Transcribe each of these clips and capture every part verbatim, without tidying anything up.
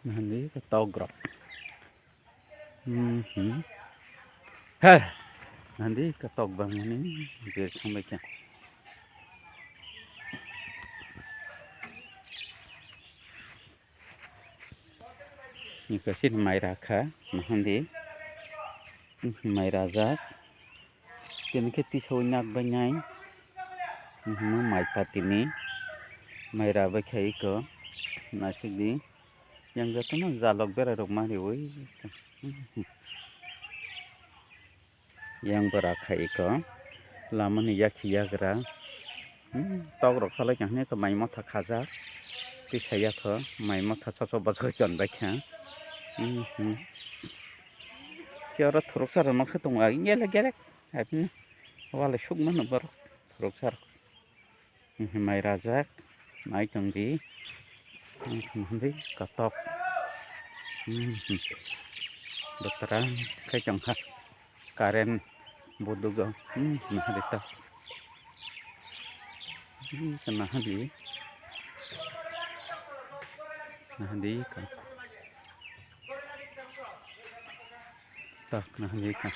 Nandi ka tok rok. Hmm, hmm. He. Nandi ka tok bang mani ber thang bai kha. Ni ka sin mai ra kha, nahandi. Hmm, mai ra jak. Tini khe tisao nak bai nai. Hmm, mai patini. Mai ra bai kha iko. Naisik di. Yang jotono jalok berai rok ma riwi. Yang bwra khai iko. Lama ni yakhi yagra. Hmm, tok rok salai kha hwnwi khe mai motha khajak. Tisa yakho mai motha chochok bochok chon bai kha. Hmm, hmm. Khe oro thuruksa rok noksa tongo, ai gele gele. Abini wale sukmano borok thuruksa rok. Mai rajak, nai tong di. Nai tong di, kotok. Doktara khai tong kha. Current bodugo. Nahadi to. Nahadi. Nahadi ka. Tak, nah, ini kan.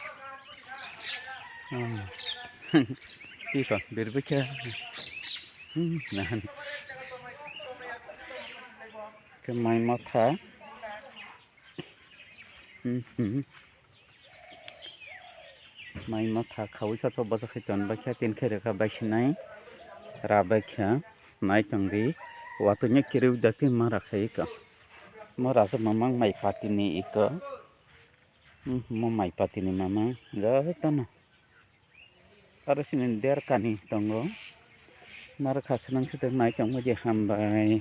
Hmm. Iko, berbeka. Hmm, nah. Ke mai motha. Hmm, hmm. Mai motha khawi sa to basa khai ton bakha tin khai reka bai sinai. Ra bakha. Nai tong di. Watu nya kiriu dati ma ra khai ka. Mo ra sa mamang mai pati ni iko. Hmm, mo mai pati ni mamang. Jai tano. Aro sini der kani tongo. Naro kha swnam site mai tongma je hambai.